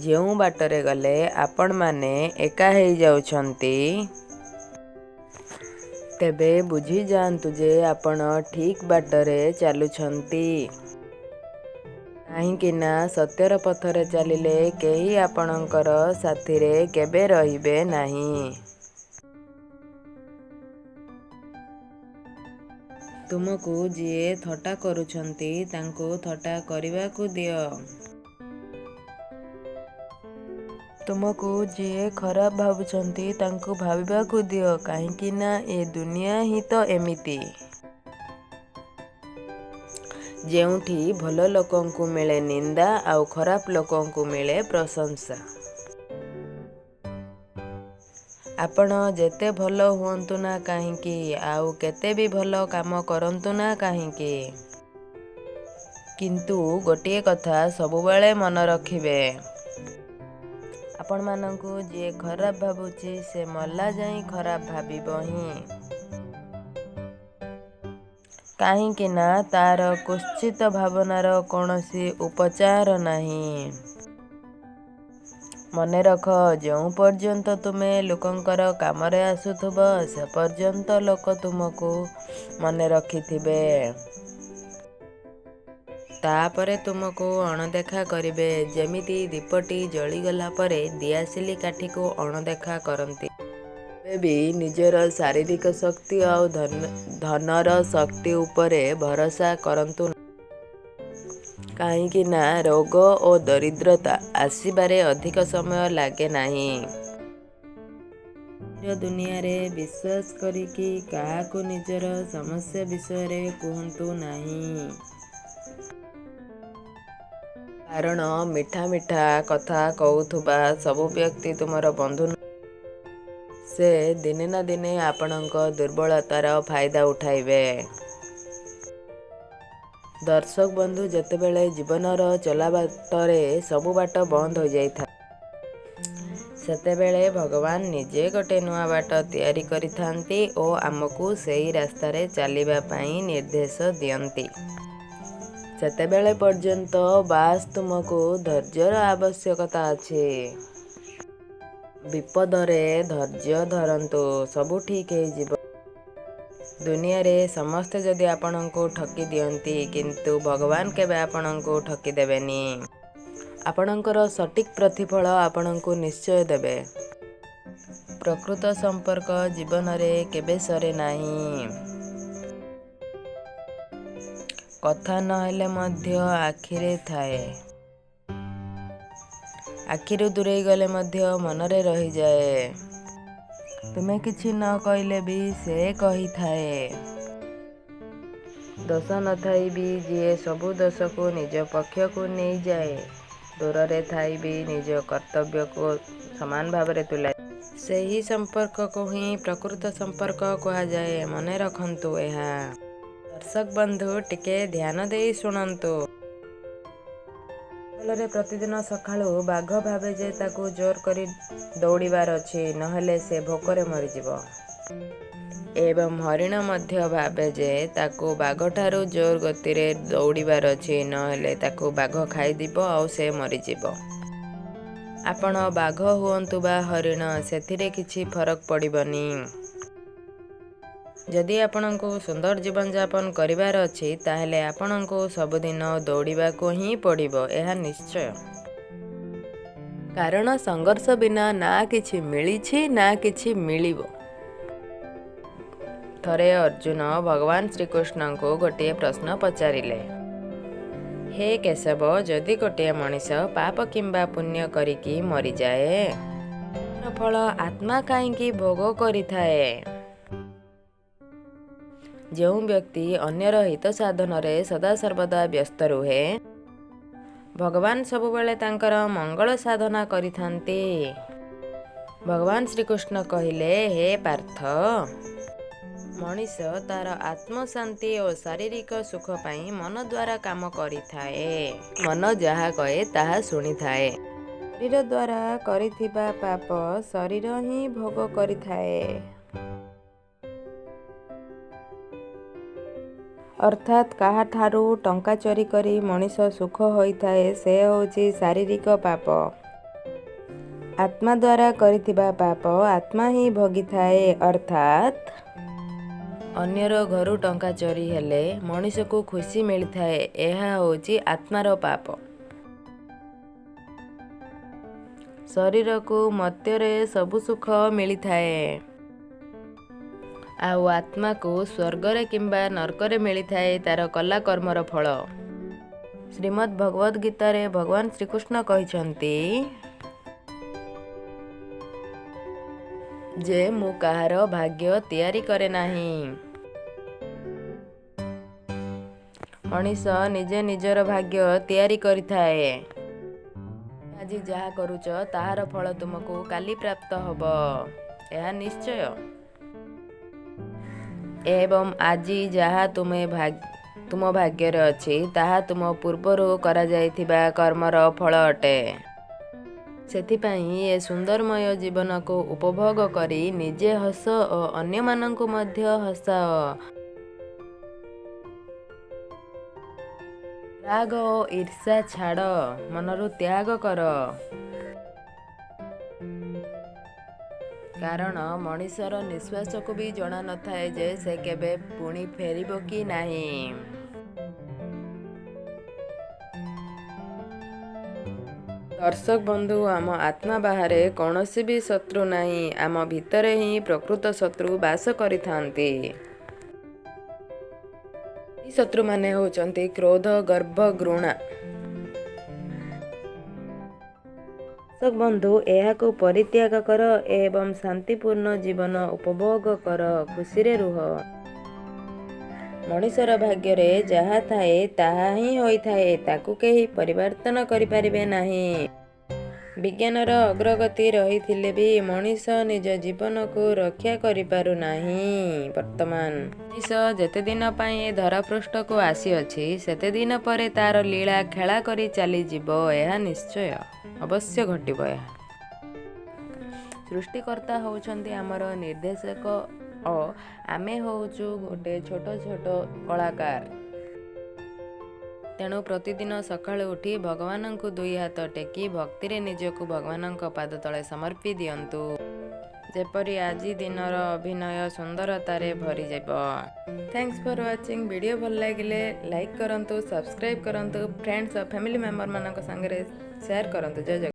ଯେଉଁ ବାଟରେ ଗଲେ ଆପଣମାନେ ଏକା ହେଇଯାଉଛନ୍ତି, ତେବେ ବୁଝିଯାଆନ୍ତୁ ଯେ ଆପଣ ଠିକ୍ ବାଟରେ ଚାଲୁଛନ୍ତି। କାହିଁକିନା ସତ୍ୟର ପଥରେ ଚାଲିଲେ କେହି ଆପଣଙ୍କର ସାଥିରେ କେବେ ରହିବେ ନାହିଁ। ତୁମକୁ ଯିଏ ଥଟ୍ଟା କରୁଛନ୍ତି ତାଙ୍କୁ ଥଟ୍ଟା କରିବାକୁ ଦିଅ। ତୁମକୁ ଯିଏ ଖରାପ ଭାବୁଛନ୍ତି ତାଙ୍କୁ ଭାବିବାକୁ ଦିଅ, କାହିଁକିନା ଏ ଦୁନିଆ ହିଁ ତ ଏମିତି। ଯେଉଁଠି ଭଲ ଲୋକଙ୍କୁ ମିଳେ ନିନ୍ଦା ଆଉ ଖରାପ ଲୋକଙ୍କୁ ମିଳେ ପ୍ରଶଂସା। ଆପଣ ଯେତେ ଭଲ ହୁଅନ୍ତୁ ନା କାହିଁକି ଆଉ କେତେ ବି ଭଲ କାମ କରନ୍ତୁ ନା କାହିଁକି, କିନ୍ତୁ ଗୋଟିଏ କଥା ସବୁବେଳେ ମନେ ରଖିବେ, ଆପଣମାନଙ୍କୁ ଯିଏ ଖରାପ ଭାବୁଛି ସେ ମଲା ଯାଏଁ ଖରାପ ଭାବିବ ହିଁ। କାହିଁକିନା ତାର କୁତ୍ସିତ ଭାବନାର କୌଣସି ଉପଚାର ନାହିଁ। ମନେରଖ, ଯେଉଁ ପର୍ଯ୍ୟନ୍ତ ତୁମେ ଲୋକଙ୍କର କାମରେ ଆସୁଥିବ, ସେ ପର୍ଯ୍ୟନ୍ତ ଲୋକ ତୁମକୁ ମନେ ରଖିଥିବେ। ତାପରେ ତୁମକୁ ଅଣଦେଖା କରିବେ। ଯେମିତି ଦୀପଟି ଜଳିଗଲା ପରେ ଦିଆସିଲି କାଠିକୁ ଅଣଦେଖା କରନ୍ତି। କେବେ ବି ନିଜର ଶାରୀରିକ ଶକ୍ତି ଆଉ ଧନର ଶକ୍ତି ଉପରେ ଭରସା କରନ୍ତୁ ନାହିଁ। କାହିଁକିନା ରୋଗ ଓ ଦରିଦ୍ରତା ଆସିବାରେ ଅଧିକ ସମୟ ଲାଗେ ନାହିଁ। ଆଜିର ଦୁନିଆରେ ବିଶ୍ୱାସ କରିକି କାହାକୁ ନିଜର ସମସ୍ୟା ବିଷୟରେ କୁହନ୍ତୁ ନାହିଁ। କାରଣ ମିଠା ମିଠା କଥା କହୁଥିବା ସବୁ ବ୍ୟକ୍ତି ତୁମର ବନ୍ଧୁ ନୁହଁନ୍ତି। ସେ ଦିନେ ନା ଦିନେ ଆପଣଙ୍କ ଦୁର୍ବଳତାର ଫାଇଦା ଉଠାଇବେ। ଦର୍ଶକ ବନ୍ଧୁ, ଯେତେବେଳେ ଜୀବନର ଚଲାବାଟରେ ସବୁ ବାଟ ବନ୍ଦ ହୋଇଯାଇଥାଏ, ସେତେବେଳେ ଭଗବାନ ନିଜେ ଗୋଟେ ନୂଆ ବାଟ ତିଆରି କରିଥାନ୍ତି ଓ ଆମକୁ ସେଇ ରାସ୍ତାରେ ଚାଲିବା ପାଇଁ ନିର୍ଦ୍ଦେଶ ଦିଅନ୍ତି। ସେତେବେଳେ ପର୍ଯ୍ୟନ୍ତ ବାସ୍ ତୁମକୁ ଧୈର୍ଯ୍ୟର ଆବଶ୍ୟକତା ଅଛି। ବିପଦରେ ଧୈର୍ଯ୍ୟ ଧରନ୍ତୁ, ସବୁ ଠିକ୍ ହେଇଯିବ। ଦୁନିଆରେ ସମସ୍ତେ ଯଦି ଆପଣଙ୍କୁ ଠକି ଦିଅନ୍ତି, କିନ୍ତୁ ଭଗବାନ କେବେ ଆପଣଙ୍କୁ ଠକି ଦେବେନି। ଆପଣଙ୍କର ସଠିକ୍ ପ୍ରତିଫଳ ଆପଣଙ୍କୁ ନିଶ୍ଚୟ ଦେବେ। ପ୍ରକୃତ ସମ୍ପର୍କ ଜୀବନରେ କେବେ ସରେ ନାହିଁ। କଥା ନହେଲେ ମଧ୍ୟ ଆଖିରେ ଥାଏ। ଆଖିରୁ ଦୂରେଇ ଗଲେ ମଧ୍ୟ ମନରେ ରହିଯାଏ। ତୁମେ କିଛି ନ କହିଲେ ବି ସେ କହିଥାଏ। ଦୋଷ ନଥାଇ ବି ଯିଏ ସବୁ ଦୋଷକୁ ନିଜ ପକ୍ଷକୁ ନେଇଯାଏ, ଦୂରରେ ଥାଇ ବି ନିଜ କର୍ତ୍ତବ୍ୟକୁ ସମାନ ଭାବରେ ତୁଲାଏ, ସେହି ସମ୍ପର୍କକୁ ହିଁ ପ୍ରକୃତ ସମ୍ପର୍କ କୁହାଯାଏ। ମନେ ରଖନ୍ତୁ ଏହା। ଦର୍ଶକ ବନ୍ଧୁ, ଟିକେ ଧ୍ୟାନ ଦେଇ ଶୁଣନ୍ତୁ। ଜଙ୍ଗଲରେ ପ୍ରତିଦିନ ସକାଳୁ ବାଘ ଭାବେ ଯେ ତାକୁ ଜୋର କରି ଦୌଡ଼ିବାର ଅଛି, ନହେଲେ ସେ ଭୋକରେ ମରିଯିବ। ଏବଂ ହରିଣ ମଧ୍ୟ ଭାବେ ଯେ ତାକୁ ବାଘଠାରୁ ଜୋର ଗତିରେ ଦୌଡ଼ିବାର ଅଛି, ନହେଲେ ତାକୁ ବାଘ ଖାଇଯିବ ଆଉ ସେ ମରିଯିବ। ଆପଣ ବାଘ ହୁଅନ୍ତୁ ବା ହରିଣ, ସେଥିରେ କିଛି ଫରକ ପଡ଼ିବନି। ଯଦି ଆପଣଙ୍କୁ ସୁନ୍ଦର ଜୀବନଯାପନ କରିବାର ଅଛି, ତାହେଲେ ଆପଣଙ୍କୁ ସବୁଦିନ ଦୌଡ଼ିବାକୁ ହିଁ ପଡ଼ିବ, ଏହା ନିଶ୍ଚୟ। କାରଣ ସଂଘର୍ଷ ବିନା ନା କିଛି ମିଳିଛି ନା କିଛି ମିଳିବ। ଥରେ ଅର୍ଜୁନ ଭଗବାନ ଶ୍ରୀକୃଷ୍ଣଙ୍କୁ ଗୋଟିଏ ପ୍ରଶ୍ନ ପଚାରିଲେ, ହେ କେଶବ, ଯଦି ଗୋଟିଏ ମଣିଷ ପାପ କିମ୍ବା ପୁଣ୍ୟ କରିକି ମରିଯାଏ, ତାର ଫଳ ଆତ୍ମା କାହିଁକି ଭୋଗ କରିଥାଏ? ଯେଉଁ ବ୍ୟକ୍ତି ଅନ୍ୟର ହିତ ସାଧନରେ ସଦାସର୍ବଦା ବ୍ୟସ୍ତ ରୁହେ, ଭଗବାନ ସବୁବେଳେ ତାଙ୍କର ମଙ୍ଗଳ ସାଧନା କରିଥାନ୍ତି। ଭଗବାନ ଶ୍ରୀକୃଷ୍ଣ କହିଲେ, ହେ ପାର୍ଥ, ମଣିଷ ତାର ଆତ୍ମଶାନ୍ତି ଓ ଶାରୀରିକ ସୁଖ ପାଇଁ ମନ ଦ୍ୱାରା କାମ କରିଥାଏ। ମନ ଯାହା କହେ ତାହା ଶୁଣିଥାଏ। ଶରୀର ଦ୍ୱାରା କରିଥିବା ପାପ ଶରୀର ହିଁ ଭୋଗ କରିଥାଏ। ଅର୍ଥାତ୍ କାହାଠାରୁ ଟଙ୍କା ଚୋରି କରି ମଣିଷ ସୁଖ ହୋଇଥାଏ, ସେ ହେଉଛି ଶାରୀରିକ ପାପ। ଆତ୍ମା ଦ୍ୱାରା କରିଥିବା ପାପ ଆତ୍ମା ହିଁ ଭୋଗିଥାଏ। ଅର୍ଥାତ୍ ଅନ୍ୟର ଘରୁ ଟଙ୍କା ଚୋରି ହେଲେ ମଣିଷକୁ ଖୁସି ମିଳିଥାଏ, ଏହା ହେଉଛି ଆତ୍ମାର ପାପ। ଶରୀରକୁ ମର୍ତ୍ତ୍ୟରେ ସବୁ ସୁଖ ମିଳିଥାଏ, ଆଉ ଆତ୍ମାକୁ ସ୍ୱର୍ଗରେ କିମ୍ବା ନର୍କରେ ମିଳିଥାଏ ତାର କଲା କର୍ମର ଫଳ। ଶ୍ରୀମଦ୍ ଭଗବତ ଗୀତାରେ ଭଗବାନ ଶ୍ରୀକୃଷ୍ଣ କହିଛନ୍ତି ଯେ ମୁଁ କାହାର ଭାଗ୍ୟ ତିଆରି କରେ ନାହିଁ। ମଣିଷ ନିଜେ ନିଜର ଭାଗ୍ୟ ତିଆରି କରିଥାଏ। ଆଜି ଯାହା କରୁଛ, ତାହାର ଫଳ ତୁମକୁ କାଲି ପ୍ରାପ୍ତ ହେବ, ଏହା ନିଶ୍ଚୟ। ଏବଂ ଆଜି ଯାହା ତୁମେ ତୁମ ଭାଗ୍ୟରେ ଅଛି, ତାହା ତୁମ ପୂର୍ବରୁ କରାଯାଇଥିବା କର୍ମର ଫଳ ଅଟେ। ସେଥିପାଇଁ ଏ ସୁନ୍ଦରମୟ ଜୀବନକୁ ଉପଭୋଗ କରି ନିଜେ ହସ ଓ ଅନ୍ୟମାନଙ୍କୁ ମଧ୍ୟ ହସାଅ। ରାଗ ଓ ଈର୍ଷା ଛାଡ଼, ମନରୁ ତ୍ୟାଗ କର। କାରଣ ମଣିଷର ନିଶ୍ୱାସକୁ ବି ଜଣା ନଥାଏ ଯେ ସେ କେବେ ପୁଣି ଫେରିବ କି ନାହିଁ। ଦର୍ଶକ ବନ୍ଧୁ, ଆମ ଆତ୍ମା ବାହାରେ କୌଣସି ବି ଶତ୍ରୁ ନାହିଁ, ଆମ ଭିତରେ ହିଁ ପ୍ରକୃତ ଶତ୍ରୁ ବାସ କରିଥାନ୍ତି। ଏହି ଶତ୍ରୁମାନେ ହେଉଛନ୍ତି କ୍ରୋଧ, ଗର୍ବ, ଘୃଣା। ଦର୍ଶକ ବନ୍ଧୁ, ଏହାକୁ ପରିତ୍ୟାଗ କର ଏବଂ ଶାନ୍ତିପୂର୍ଣ୍ଣ ଜୀବନ ଉପଭୋଗ କର, ଖୁସିରେ ରୁହ। ମଣିଷର ଭାଗ୍ୟରେ ଯାହା ଥାଏ ତାହା ହିଁ ହୋଇଥାଏ, ତାକୁ କେହି ପରିବର୍ତ୍ତନ କରିପାରିବେ ନାହିଁ। ବିଜ୍ଞାନର ଅଗ୍ରଗତି ରହିଥିଲେ ବି ମଣିଷ ନିଜ ଜୀବନକୁ ରକ୍ଷା କରିପାରୁନାହିଁ ବର୍ତ୍ତମାନ। ମଣିଷ ଯେତେଦିନ ପାଇଁ ଏ ଧରାପୃଷ୍ଠକୁ ଆସିଅଛି, ସେତେଦିନ ପରେ ତାର ଲୀଳା ଖେଳା କରି ଚାଲିଯିବ, ଏହା ନିଶ୍ଚୟ ଅବଶ୍ୟ ଘଟିବ ଏହା। ସୃଷ୍ଟିକର୍ତ୍ତା ହେଉଛନ୍ତି ଆମର ନିର୍ଦ୍ଦେଶକ ଓ ଆମେ ହେଉଛୁ ଗୋଟେ ଛୋଟ ଛୋଟ କଳାକାର। ତେଣୁ ପ୍ରତିଦିନ ସକାଳୁ ଉଠି ଭଗବାନଙ୍କୁ ଦୁଇ ହାତ ଟେକି ଭକ୍ତିରେ ନିଜକୁ ଭଗବାନଙ୍କ ପାଦ ତଳେ ସମର୍ପି ଦିଅନ୍ତୁ, ଯେପରି ଆଜି ଦିନର ଅଭିନୟ ସୁନ୍ଦରତାରେ ଭରିଯିବ। Thanks for watching. Video ଭଲ ଲାଗିଲେ ଲାଇକ୍ କରନ୍ତୁ, ସବସ୍କ୍ରାଇବ୍ କରନ୍ତୁ, ଫ୍ରେଣ୍ଡସ୍ ଆଉ ଫ୍ୟାମିଲି ମେମ୍ବରମାନଙ୍କ ସାଙ୍ଗରେ ସେୟାର କରନ୍ତୁ। ଜୟ ଜଗନ୍ନାଥ।